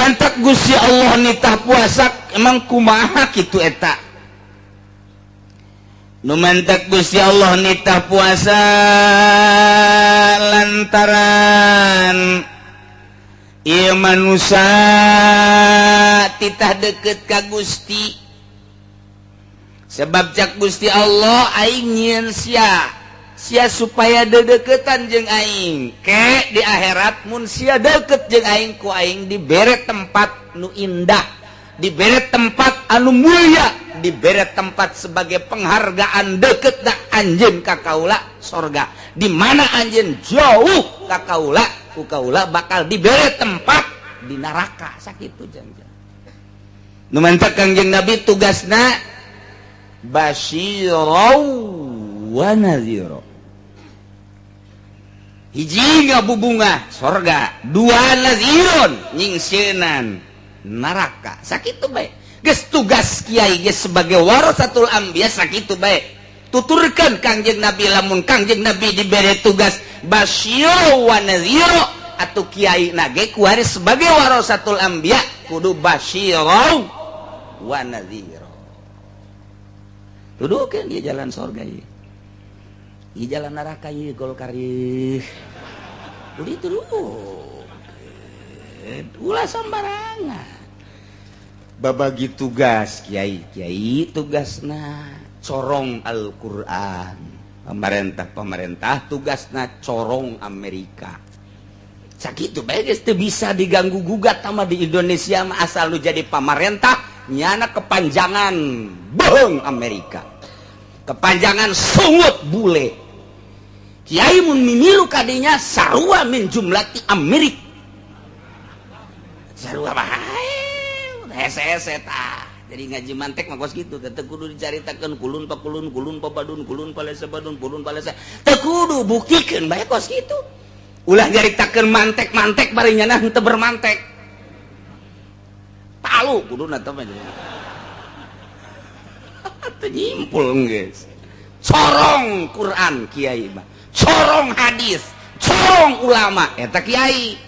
mantak Gusti Allah nitah puasa emang kumaha kitu eta. Nu mantak Gusti Allah nitah puasa lantaran ieu manusia titah deket ka Gusti. Sebab cak Gusti Allah aing nyieun sia, sia supaya dedeketan jeung aing. Ke di akhirat mun sia deket jeung aing ku aing dibere tempat nu indah, dibere tempat anu mulia, dibere tempat sebagai penghargaan deket da anjeun ka kaula sorga. Di mana anjeun jauh ka kaula, ku kaula bakal dibere tempat di neraka. Sakitu jangjang. Nu mantak Kangjeng Nabi tugasna basyirau wa nadhira. Hiji ngabubungah sorga, dua nadhirun nyingsieunan neraka. Sakitu bae. Geus tugas kiai geus sebagai warasatul anbiya sakitu bae. Tuturkeun Kangjeng Nabi lamun Kangjeng Nabi dibere tugas basyirau wa nadhira atuh kiai na ge kuari sebagai warasatul anbiya kudu basyirau wa nadhira. Tuduhkeun dia jalan sorga ieu. Ieu jalan neraka ieu Golkar ieu. Kudu dituduhkeun. Ulah sambarangan. Babagi tugas kiai, kiai tugasna corong Al-Qur'an. Pemerintah-pemerintah tugasna corong Amerika. Sakitu bae geus teu bisa diganggu gugat sama di Indonesia mah asal lu jadi pamarentah nyana kepanjangan bohong Amerika, kepanjangan sungut bule. Kiai mun mimilu kadinya sarua min jumlati Amerika, sarua bae hese-hese tah. Jadi ngaji mantek mah kos kitu teh kudu dicaritakeun kulun pa kulun, kulun pa badun, kulun pa lesa badun, kulun pa lesa. Teu kudu buktikeun bae kos kitu. Ulah nyaritakeun mantek-mantek bari nyana henteu bermantek. Palu kuduna teh mah. Teu nyimpul geus. Corong Quran kiai mah, corong hadis, corong ulama eta kiai.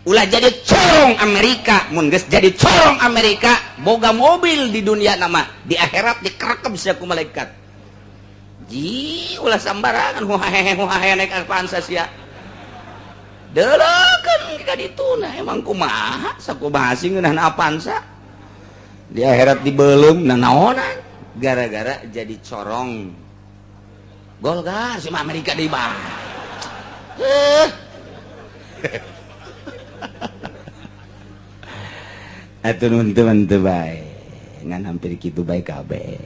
Ulah jadi corong Amerika, mun geus jadi corong Amerika boga mobil di dunia nama, di akhirat dikerekep sia ku malaikat. Ji ulah sambarangan huhahehe huhahehe naik Avanza sia. Delekeun ka dituna emang kumaha sakumaha sih ngeunah Avanza. Di akhirat dibeuleum nanaonan gara-gara jadi corong Golkar si Amerika deui bah. Atuh nun teu teu bae. Ngan hampir kitu bae kabeh.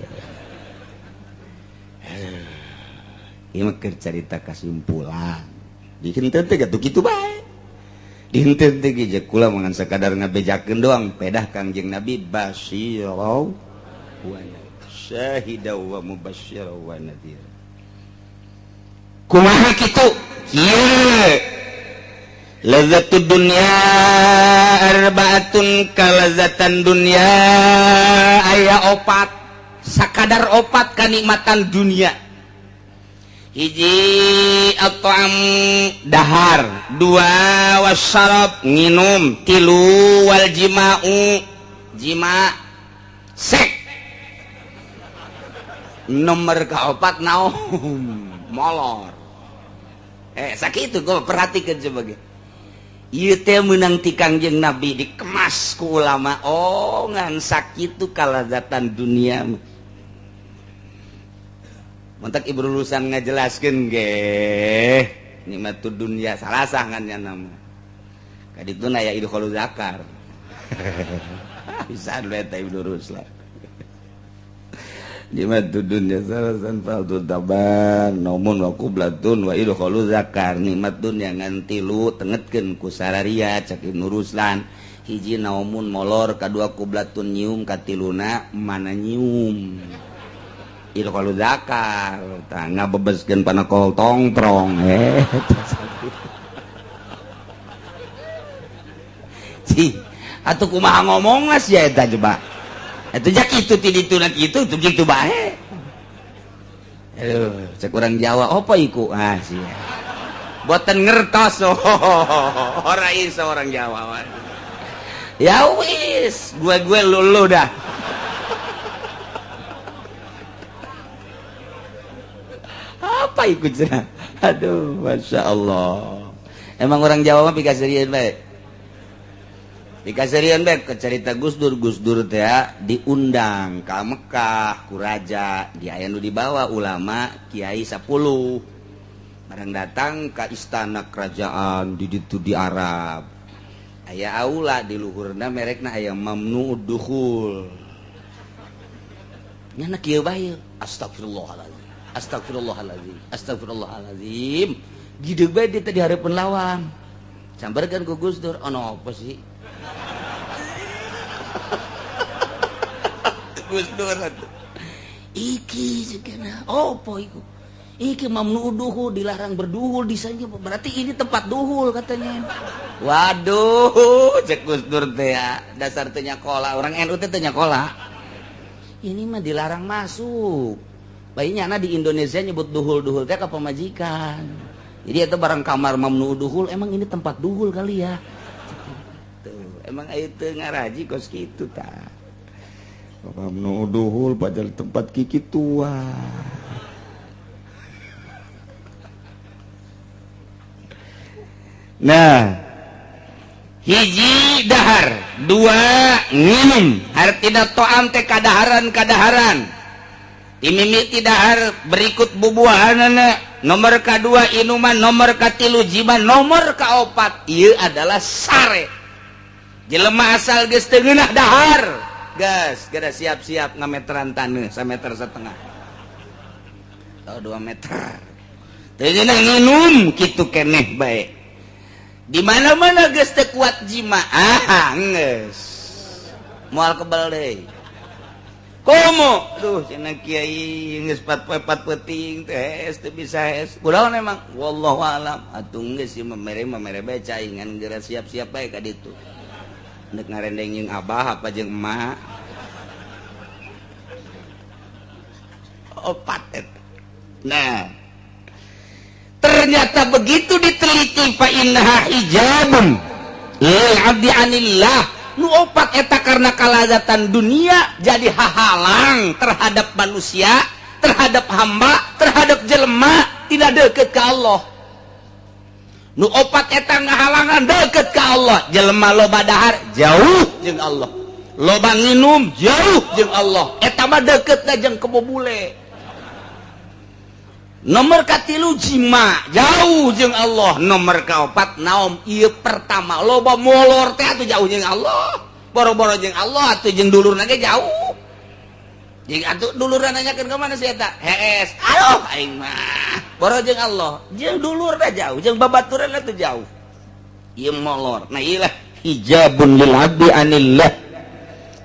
Ieu mah keur carita kasimpulan. Dihenteu teh gatuh kitu bae. Dihenteu teh ge kula mah ngan sakadar ngabejakeun doang pedah Kangjeng Nabi basyirau wa syahida wa mubasysyira wa nadhira. Kumaha kitu? Kieu. Lazzatud dunya arbaatun kalazatan dunya aya opat, sakadar opat kanikmatan dunia. Hiji at'am dahar, dua wasyarab nginum, tilu wal jima'u jima sek. Nomor kaopat naum molor. Sakitu gua perhatikan sebagai ieu teh meunang ti Kangjeng Nabi dikemas ku ulama. Oh ngan sakitu kalazatan dunia mah. Mantak ibu lulusan ngajelaskeun ge nikmatud dunya salasah ngan nya nama. Kadituna ya idkhulul zakar. Bisa lu eta Ibnu Ruslan. Nikmatud dunya salasan faldhu taban naumun wa qublatun wa idkhulul zakar. Nikmat dunya ngan tilu tengetkeun ku sararia cak Ibnu Ruslan. Hiji naumun molor, kadua qublatun nyium, katiluna mana nyium. Idkhulul zakar tah ngabebeskeun panakol tongtrong. Cih, atuh kumaha ngomongna sia eta coba. Atuh jak kitu ti dituna kitu tuh kitu bae. Aduh, cek urang Jawa apa iku? Ah sia. Boten ngertos. Oh, ora iso orang Jawa. Ya wis, gue lu dah. Apa ikut cenah? Aduh, Masya Allah. Emang orang Jawa mah pikaserian bae. Pikaserian bae ke cerita Gus Dur, Gus Dur teh diundang ka Mekah ku raja, di aya nu dibawa ulama kiai 10. Barang datang ka istana kerajaan di ditu di Arab. Aya aula di luhurna merekna aya mamnu dukhul. Nyana kieu bae, astagfirullahalazim. Astagfirullahalazim. Astagfirullahalazim. Gideg bae dia tadi hareupeun lawang. Sambarkeun ku Gus Dur, ono apa sih? Gus Dur atuh. Iki segana opo iku? Iki mamnu duhul, dilarang berduhul di sana, berarti ini tempat duhul katanya. Waduh, cek Gus Dur teh ya, dasar teu nyakola, orang NU teh teu nyakola. Ini mah dilarang masuk. Bayinya na di Indonesia nyebut duhul-duhul teh ka pamajikan. Jadi itu barang kamar mamnu duhul, emang ini tempat duhul kali ya. Tuh, emang aya teu ngaraji kos kitu tah. Mamnu duhul padahal tempat kiki tua. Nah, hiji dahar, dua nginum, artina to'am teh kadaharan-kadaharan. Dimimiti dahar berikut bubuahanana, nomor kedua inuman, nomor katilu jiman, nomor kaopat ieu adalah sare. Jelema asal geus teu ngeunah dahar, gas, geus siap-siap ngameteran taneuh sameter setengah. Atau 2 meter. Teu ngeunah nginum kitu keneh bae. Di mana-mana geus teu kuat jima, ah geus. Moal kebal deui. Komo, duh cenah kiai geus 4 poe 4 peuting teh hese teu bisa hese. Kunaon emang? Wallahu alam. Atuh geus ieu mah mere bae caingan geura siap-siap bae ka ditu. Nek ngarendeng jeung abah apa jeung emak. Opat eta. Nah, ternyata begitu diteliti fa innaha hijabun lil abdi anillah. Nu opat eta karena kalazatan dunia jadi hahalang terhadap manusia, terhadap hamba, terhadap jelema tidak deket ke Allah. Nu opat eta ngahalangan deket ke Allah. Jelema loba dahar jauh jeung Allah, loba nginum jauh jeung Allah. Eta mah deketna jeung kebobule. Nomor katilu jima jauh jeung Allah. Nomor kaopat naom ieu pertama loba molor teh atuh jauh jeung Allah. Boro-boro jeung Allah atuh jeung dulurna ge jauh. Jeung atuh dulurna nanyakeun ka mana si eta? Hees. Aduh aing mah. Boro jeung Allah, jeung dulurna jauh, jeung babaturanna teh jauh. Ieu molor. Nah ieu lah hijabun lil abdi anillah.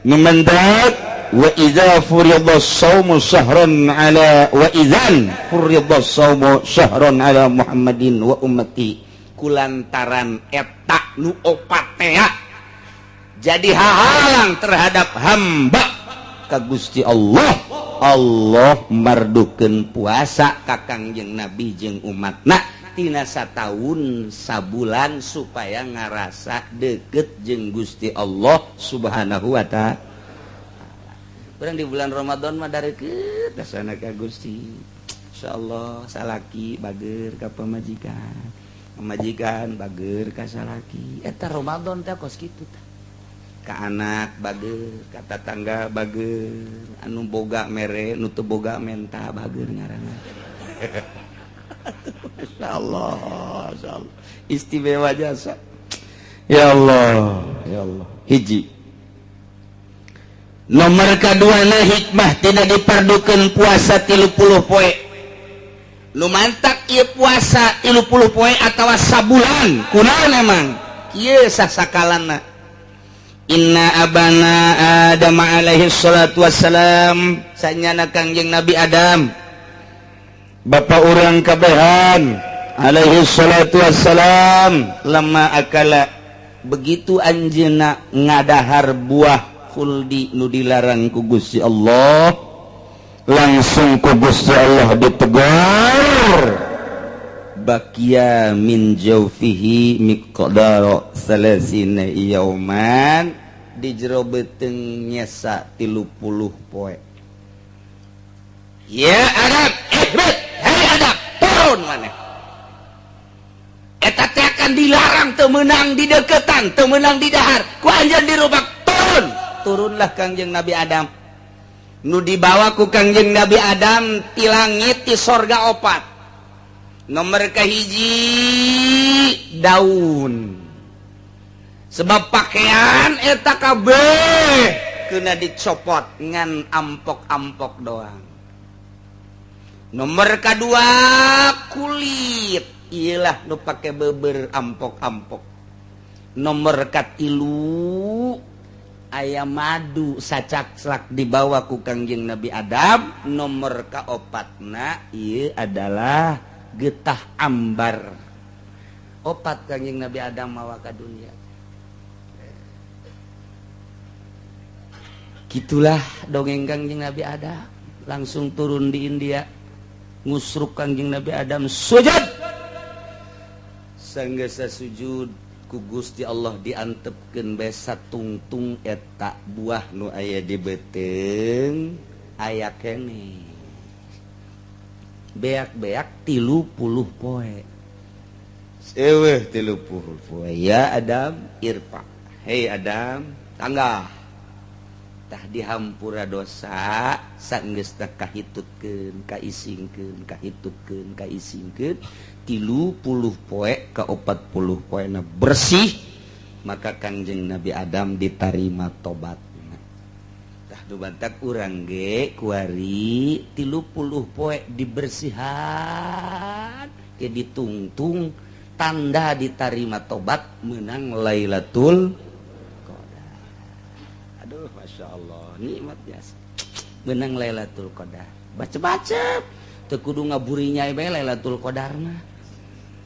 Numandak wa idza furida shaumu syahran ala wa idzan furida shaumu syahran ala Muhammadin wa ummati. Kulantaran eta nu opat teh jadi hahalang terhadap hamba ka Gusti Allah. Allah mardukeun puasa ka Kangjeng Nabi jeung umatna tina sataun sabulan supaya ngarasa deket jeung Gusti Allah Subhanahu wa ta'ala. Kurang di bulan Ramadan mah dareukeut dasana ka Gusti. Insyaallah salaki bager ka pamajikan, pamajikan bager ka salaki. Eta Ramadan teh kos kitu tah. Ka anak bager, ka tatangga bager, anu boga mere, nu teu boga menta bager ngaranna. Masyaallah, masyaallah. Istimewa jasa. Ya Allah, ya Allah. Hiji. Nomor kaduana hikmah tidak diperdukeun puasa 30 poe. Nu mantak ieu puasa 30 poe atawa sabulan, kunaon emang? Kieu sasakalana. Inna abana Adam alaihi salatu wassalam, sanyana Kangjeng Nabi Adam. Bapa urang kabehan alaihi salatu wassalam lama akala, begitu anjeunna ngadahar buah khuldi nu dilarang ku Gusti Allah, langsung ku Gusti Allah ditegur. Bakia min jaufihi miqdara salasina yauman, di jero beuteung nyesa 30 poe. Ya Adam, ihbit, hei Adam, turun maneh. Eta teh akan dilarang teu meunang di deketan, teu meunang di dahar. Ku anjeun dirubak turun. Turunlah Kangjeng Nabi Adam. Nu dibawa ku Kangjeng Nabi Adam ti langit ti sorga opat. Nomor kahiji daun. Sebab pakaian eta kabeh kena dicopot ngan ampok-ampok doang. Nomor kedua kulit, iyalah nu pake beber ampok-ampok. Nomor katilu aya madu sacakslak dibawa ku Kangjeng Nabi Adam. Nomor kaopatna ieu adalah getah ambar. Opat Kangjeng Nabi Adam mawa ka dunia. Gitulah dongeng Kangjeng Nabi Adam. Langsung turun di India, ngusruk Kangjeng Nabi Adam sujud. Sanggesa sujud ku Gusti Allah diantepkeun bae satungtung eta buah nu aya di beuteung aya keneh. Beak-beak 30 poe. Seweh 30 poe. Ya Adam irfa. Hei Adam, tangga. Tah dihampura dosa sanggeus teh kahitutkeun, kaisingkeun, kahitutkeun, kaisingkeun 30 poe ka 40 poena bersih, maka Kangjeng Nabi Adam ditarima tobatna. Tah nu bantak urang ge kuari 30 poe dibersihan ke ditungtung tanda ditarima tobat menang Lailatul Qadar. Aduh, Masya Allah, nikmat biasa menang Lailatul Qadar. Baca-baca teu kudu ngaburinya bae Lailatul Qadar mah.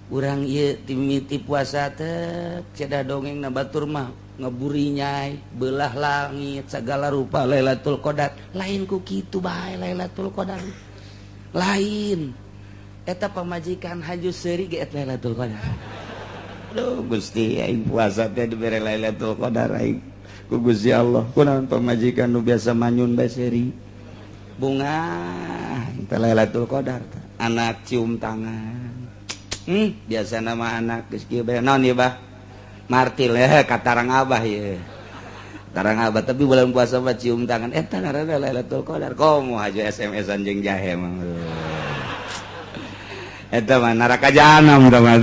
Urang ieu timiti puasa teh cedah dongeng na batur mah ngeburinyai belah langit segala rupa Lailatul Qadar. Lain ku kitu bae Lailatul Qadar. Lain eta pamajikan haju seuri ge eta Lailatul Qadar. Aduh Gusti, aing puasa teh dibere Lailatul Qadar aing ku Gusti Allah. Kunaon pamajikan nu biasa manyun bae seuri. Bunga teh Lailatul Qadar. Anak cium tangan. Biasa nama anak geus kieu bae naon ieu bah? Martil katarang abah ieu. Tarang abah tapi bulan puasa mah cium tangan eta ngaranna Lailatul Qadar. Komo hajo SMS-an jeung jahe mah. Eta mah neraka jahanam tah mah.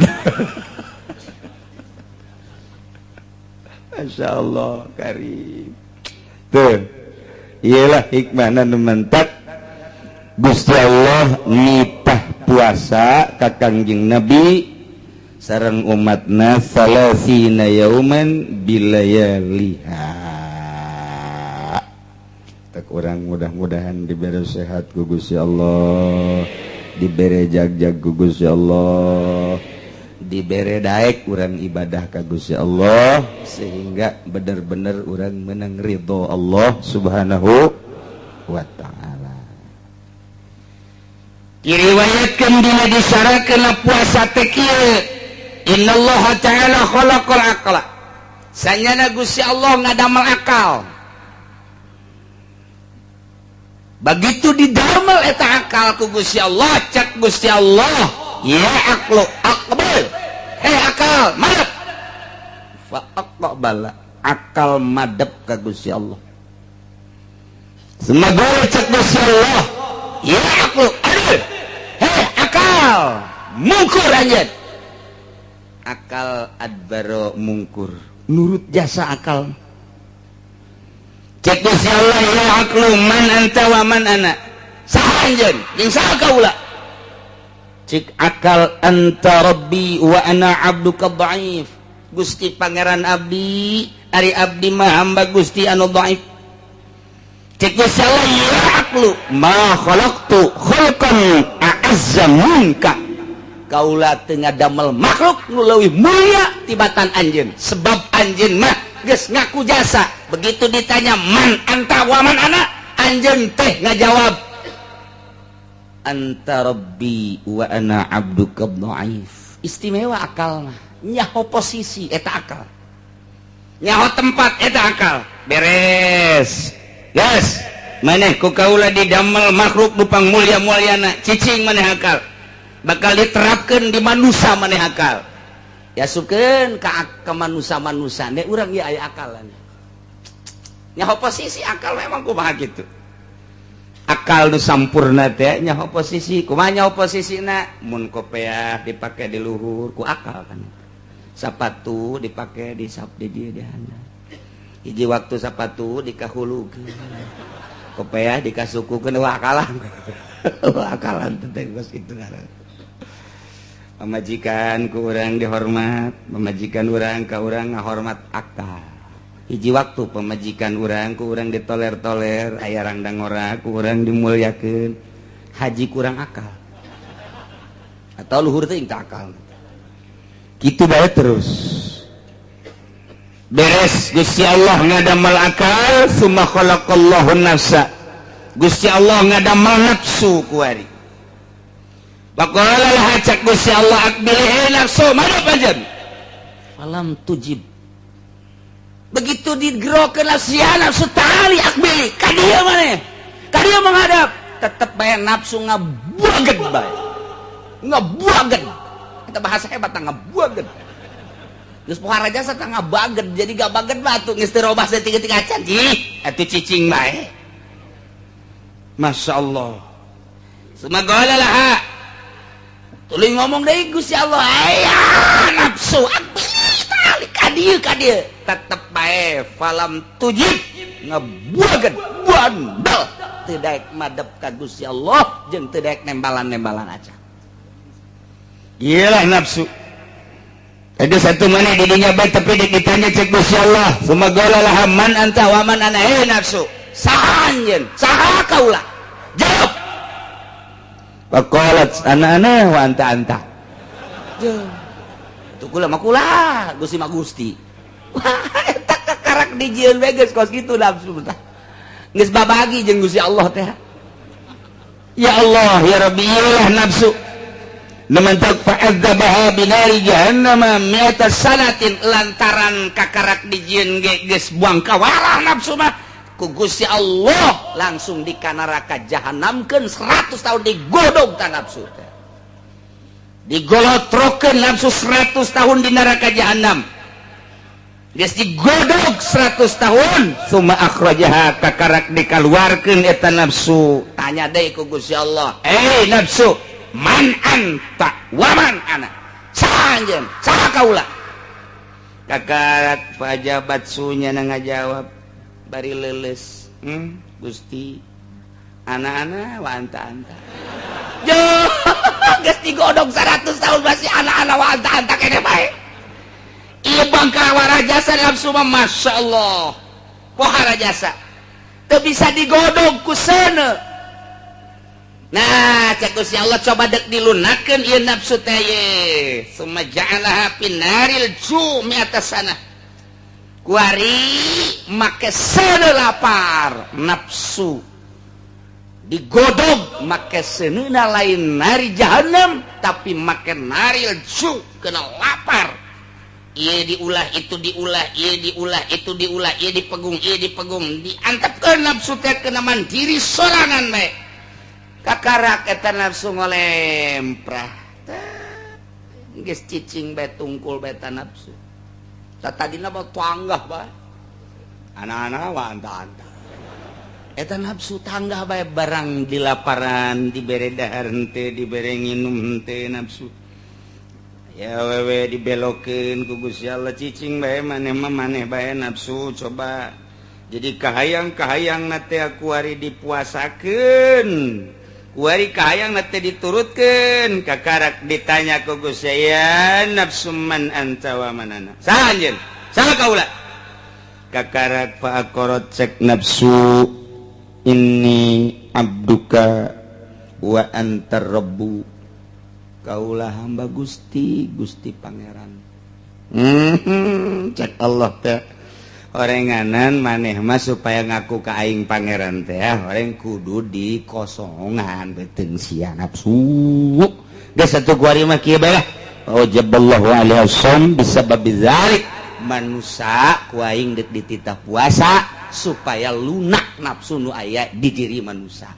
Masyaallah karim. Tuh. Iyalah hikmahna nu mentak Gusti Allah nitah puasa ka Kangjeng Nabi sareng umatna salasina yauman bilayaliha. Tak urang mudah-mudahan diberi sehat ku Gusti Allah, diberi jag-jag ku Gusti Allah, diberi daek urang ibadah ka Gusti Allah sehingga bener-bener urang menang ridho Allah Subhanahu wa ta'ala. Diriwayatkeun dina disarakeun puasa teh kieu, innallaha ta'ala khalaqal aqla. Sanyana Gusti Allah ngadamel akal. Begitu didamel eta akal ku Gusti Allah, cek Gusti Allah, ya aqlu aqbal. Hei akal, madep. Fa aqbala, akal madep ka Gusti Allah. Semoga cek Gusti Allah, ya aqlu adil. Hei akal, mungkur anjeun. Akal adbaro mungkur, nurut jasa akal. Cek Gusti Allah, ya aqlu man anta wa man ana. Saha anjeun jeung saha kaula? Cek akal anta rabbi wa ana abduka dhaif. Gusti pangeran abdi, ari abdi mah hamba Gusti anu dhaif. Cek Gusti Allah, ya aqlu ma khalaqtu khalqan a'azza minka. Kaula teu ngadamel makhluk nu leuwih mulia tibatan anjeun, sebab anjeun mah geus ngaku jasa. Begitu ditanya man anta wa man ana, anjeun teh ngajawab Anta rabbi wa ana abduka dhaif. Istimewa akal mah, nyaho posisi eta akal, nyaho tempat eta akal. Beres. Yes, maneh ku kaula didamel makhluk nu pangmulia mulyana, cicing maneh akal. Bakal diterapkeun di manusia maneh akal. Yasupkeun ka manusia-manusia ne urang ieu aya akalan. Nyaho posisi akal memang kumaha kitu. Akal nu sampurna teh nyaho posisi, kumaha nyaho posisina? Mun kopeah dipake di luhur ku akal kan. Sapatu dipake di sap di dieu di handap. Hiji waktu sapatu dikahulukeun. Kopeah dikasukukeun wah akalan. Wah akalan teh geus kitu ngaran. Pamajikan ku urang dihormat, pamajikan urang ka urang ngahormat akal. Hiji waktu pamajikan urang ku urang ditoler-toler, aya rangdang ngora ku urang dimulyakeun. Haji kurang akal. Atau luhur teh teu akal. Kitu bae terus. Beres Gusti Allah ngadamel akal, summa khalaqallahu nafsa. Gusti Allah ngadamel nafsu kuari. Faqala laha cak Gusti Allah aqbilhi nafsu madep anjeun. Falam tujib. Begitu digerokeun nafsu ya nafsu tali aqbili ka dieu maneh. Ka dieu menghadap, tetep bae nafsu ngabuageun bae. Ngabuageun. Eta bahasa hebat ngabuageun. Geus pohara jasa teh ngabageun, jadi gabageun batu geus teu robah saeutik-eutik acan cih atuh cicing bae. Masya Allah. Summa qala laha. Tuluy ngomong deui Gusti Allah, aya nafsu aqbili ka dieu ka dieu. Tetep bae falam tujib ngebuageun bandel teu daek madep ka Gusti Allah jeung teu daek nembalan-nembalan acan. Iyalah nafsu. Ada satu mana di dunia baik tapi ditanya cek Gusti Allah. Summa qala laha man anta wa man ana, eh nafsu. Saha anjeun? Saha kaula? Jawab. Faqalat ana ana wa anta anta. Tuh kula mah kula, Gusti mah Gusti. Wah, eta kakarak dijieun we geus kos kitu nafsu tah. Geus babagi jeung Gusti Allah teh. Ya Allah, ya Rabbi, iyalah nafsu. Nemantak fa'adzabaha binari jahannama mi'ata sanatin lantaran kakarak dijieun ge geus buang kawalah nafsu mah ku Gusti Allah langsung di neraka jahanamkeun 100 tahun digodog ta nafsu teh. Digolotrokeun nafsu 100 tahun di neraka jahanam. Geus digodog 100 tahun summa akhrajaha kakarak dikaluarkeun eta nafsu. Tanya deui ku Gusti Allah, "Eh nafsu, man anta wa man ana?" Saha anjeun? Saha kaula? Kakarak fajabat sunya ngajawab bari leuleus, Gusti, ana-ana wa anta anta." Yo, geus digodog 100 tahun masih ana-ana wa anta anta kene bae. Ieu bangkawara jasa nafsu mah Masya Allah. Pohara jasa. Teu bisa digodog ku seuneu. Nah, cek Gusti Allah coba dek dilunakeun ieu nafsu teh ye. Summa ja'alaha finaril jumi atas sana. Kuari make seuneu lapar nafsu. Digodog make seuneuna lain nari jahanam tapi make naril ju kena lapar. Ieu diulah itu diulah, ieu diulah itu diulah, ieu dipegung, ieu dipegung, diantepkeun nafsu teh kena mandiri sorangan bae. Kakarak eta nafsu ngolemprah. Geus cicing bae tungkul bae eta nafsu. Tadina mah tanggah bae. Anak-anak wa anta-anta. Eta nafsu tanggah bae barang dilaparan, dibere dahar henteu, dibere nginum henteu nafsu. Ya wewe dibelokeun ku Gusti Allah cicing bae maneh mah maneh bae nafsu coba. Jadi kahayang-kahayang na teh kuari dipuasakeun. Kuari kahayang na teh diturutkeun. Kakarak ditanya ku Gusti ya nafsu man anta wa man ana. Saha anjeun? Saha kaula? Kakarak fa'aqarat cek nafsu inni abduka wa anta rabbu. Kaulah hamba Gusti, Gusti Pangeran. Cek Allah teh. Orenganan maneh mah supaya ngaku ka aing pangeran teh orang kudu dikosongan beuteung sia nafsu. Geus satu kuari mah kieu bae lah. Aujaballahu alaihi wasallam bisabab dzalik. Manusa ku aing deuk dititah puasa supaya lunak nafsu nu aya di diri manusa.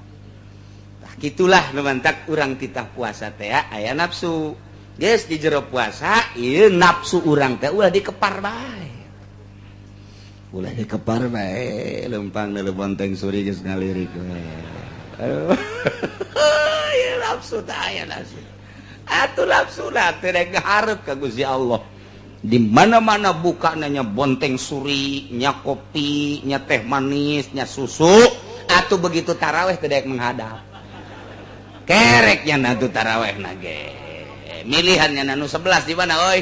Tah kitulah nu mantak urang titah puasa teh aya nafsu. Geus di jero puasa ieu nafsu urang teh ulah dikepar bae. Ulah dikepar bae lempang deuleu bonteng suri geus ngalirik we. Aduh. Ieu nafsu teh aya nafsu. Atuh nafsu lah teh rek hareup ka Gusti Allah. Di mana-mana buka nanya bonteng suri, nya kopi, nya teh manis, nya susu, atau begitu taraweh tidak menghadap. Kereknya nanti taraweh nage. Milihannya nanu 11 di mana oi?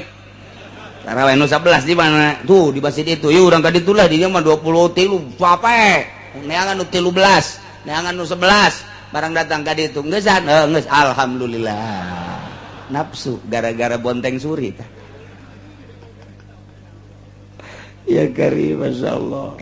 Taraweh nu 11 di mana? Tuh di masjid itu. Yuk urang ka ditu lah dinya mah 23 sampai. Neangan nu 13, neangan nu 11. Barang datang ka ditu geusan, geus alhamdulillah. Nafsu gara-gara bonteng suri tah. Ya karim, Masya Allah.